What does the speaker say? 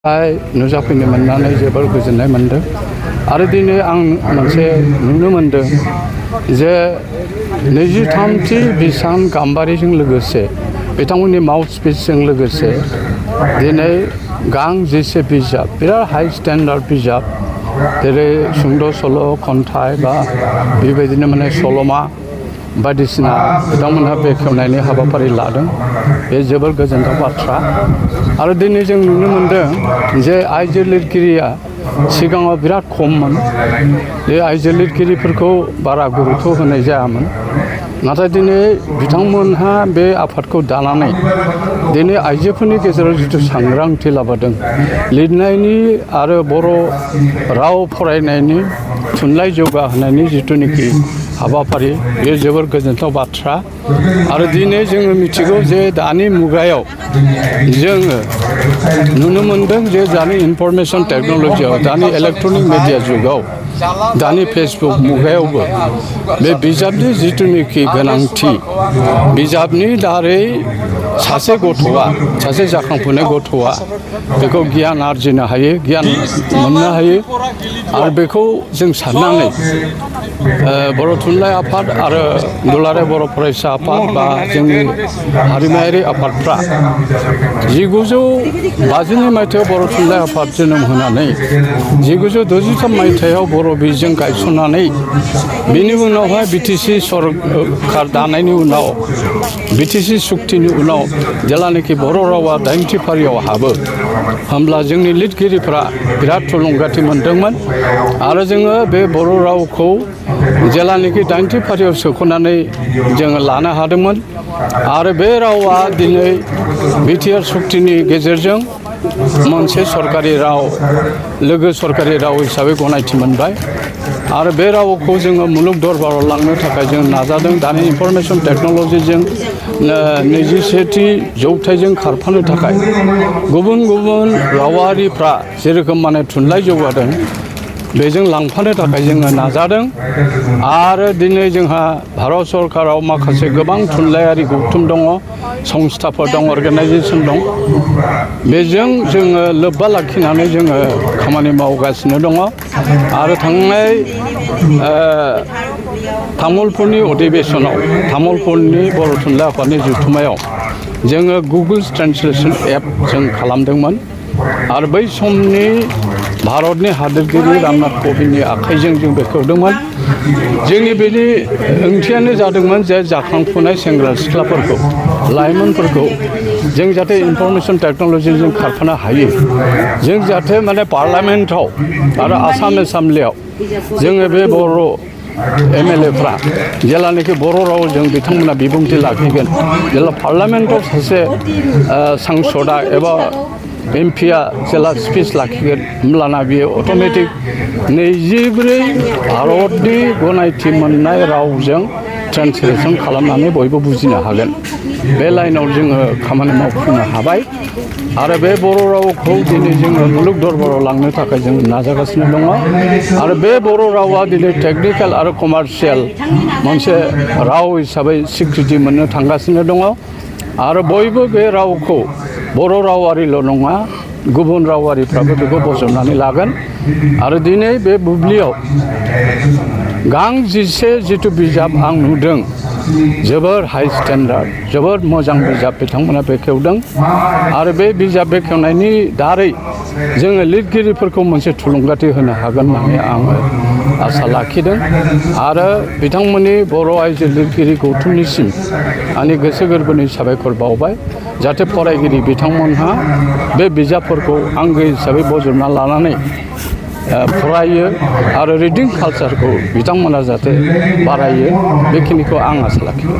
नुजाफैनो मोननानै जोबोर गोजोननाय मोनदों आरो दिनै आं मोनसे नुनो मोनदों जे 23थि बिसान गाम्बारिजों लोगोसे बिथांमोननि माउथपिसजों लोगोसे दिनै गांजेसे बिजाब बिराद हाई स्टेन्डार्ड बिजाब जेरै सुंद' सल' खन्थाइ बा बेबायदिनो सल'मा बायदिसिना बिथांमोनहा बेखेवनायनि हाबाफारि लादों। बे जोबोर गोजोनथाव बाथ्रा आरो दिनै जों नुनो मोनदों जे आइजो लिरगिरिया सिगाङाव बिराद खममोन। बे आइजो लिरगिरिफोरखौ बारा गुरुत्व होनाय जायामोन, नाथाय दिनै बिथांमोनहा बे आफादखौ दानानै दिनै आइजोफोरनि गेजेराव जिथु सांग्रांथि लाबोदों, लिरनायनि आरो बर' राव फरायनायनि थुनलाइ जौगाहोनायनि जिथुनिखि हाबाफारि, बे जोबोर गोजोनथाव बाथ्रा। आरो दिनै जोङो मिथिगौ जे दानि मुगायाव जोङो नुनो मोनदों जे दानि इनफरमेशन टेक्न'लजियाव, दानि इलेक्ट्रनिक मिडिया जुगाव, दानि फेसबुक मुगायावबो बे बिजाबनि जिथुनिखि गोनांथि, बिजाबनि दारै सासे गथ'आ, सासे जाखांफुनाय गथ'आ बेखौ गियान आरजिनो हायो, गियान मोननो हायो। आरो बेखौ जों साननानै बर' थुनलाइ आफाद आरो दुलाराय बर' फरायसा आफाद बा जोंनि हारिमायारि आफादफ्रा 1952 मायथाइयाव बर' थुनलाइ आफाद जोनोम होनानै 1963 मायथाइयाव बर' बिजों गायसननानै बिनि उनावहाय बिटिसि सरकार दानायनि उनाव, बिटिसि सुक्तिनि उनाव जेलानाखि बर' रावा 8थि फारियाव हाबो, होमब्ला जोंनि लिरगिरिफ्रा बिराद थुलुंगाथि मोनदोंमोन। आरो जोङो बे बर' रावखौ जेलानाखि 8थि फारियाव सोख'नानै जोङो लानो हादोंमोन। आरो बे रावा दिनै बिटिआर सुक्तिनि गेजेरजों मोनसे सरकारि राव, लोगो सरकारि राव हिसाबै गनायथि मोनबाय। आरो बे रावखौ जोङो मुलुग दरबाराव लांनो थाखाय जों नाजादों। दानि इनफरमेशन टेक्न'लजिजों 21थि जौथाइजों खारफानो थाखाय गुबुन गुबुन रावारिफ्रा जेरोखोम थुनलाइ जौगादों, बेजों लांफानो थाखाय जोङो नाजादों। आरो दिनै जोंहा भारत सरकाराव माखासे गोबां थुनलाइयारि गौथुम दङ, संस्थाफोर दं, अर्गेनाइजेसन दं। बेजों जोङो लोब्बा लाखिनानै जोङो खामानि मावगासिनो दङ। आरो थांनाय तामुलपुरनि अधिबेशनाव, तामुलपुरनि बर' थुनलाइ आफादनि जथुम्मायाव जोङो गुगोल ट्रेन्सलेसन एप जों खालामदोंमोन। आरो बै समनि भारतनि हादोरगिरि रामनाथ क'विन्दनि आखाइजों जों बेखेवदोंमोन। जोंनि बेनि ओंथियानो जादोंमोन जे जाखांफुनाय सेंग्रा सिख्लाफोरखौ, लाइमोनफोरखौ जों जाहाथे इनफरमेशन टेक्न'लजिजों खारफानो हायो। जों जाहाथे पार्लामेन्टआव आरो आसाम एसेम्ब्लियाव जोङो बे बर' एमएलएफ्रा जेलानाखि बर' रावजों बिथांमोना बिबुंथि लाखिगोन, जेला पार्लामेन्टआव सासे सांसदआ एबा एमपिआ जेला स्पिच लाखिगोन, होमब्लाना बियो अट'मेटिक 24 भारतनि गनायथि मोननाय रावजों ट्रेन्सलेसन खालामनानै बयबो बुजिनो हागोन। बे लाइनाव जोङो खामानि मावफुंनो हाबाय। आरो बे बर' रावखौ दिनै जोङो मुलुग दरबाराव लांनो थाखाय जों नाजागासिनो दङ। आरो बे बर' रावा दिनै टेकनिकेल आरो कमार्शियेल मोनसे राव हिसाबै स्वीकृति मोननो थांगासिनो दङ। आरो बयबो बे रावखौ बर' रावारिल' नङा, गुबुन रावारिफ्राबो बेखौ बजबनानै लागोन। आरो दिनै बे बुब्लियाव गांजिसे जिथु बिजाब आं नुदों, जोबोर हाई स्टेन्डार्ड, जोबोर मोजां बिजाब बिथांमोना बेखेवदों। आरो बे बिजाब बेखेवनायनि दारै जोङो लिरगिरिफोरखौ मोनसे थुलुंगाथि होनो हागोन होननानै आङो आसा लाखिदों। आरो बिथांमोननि बर' आइजो लिरगिरि गौथुमनिसिम आंनि गोसो गोरबोनि साबायखर बावबाय, जाहाथे फरायगिरि बिथांमोनहा बे बिजाबफोरखौ आंगो हिसाबै बजबना लानानै फरायो आरो रिडिं कालचारखौ बिथांमोना जाहाथे बारायो, बेखिनिखौ आं आसा लाखिदों।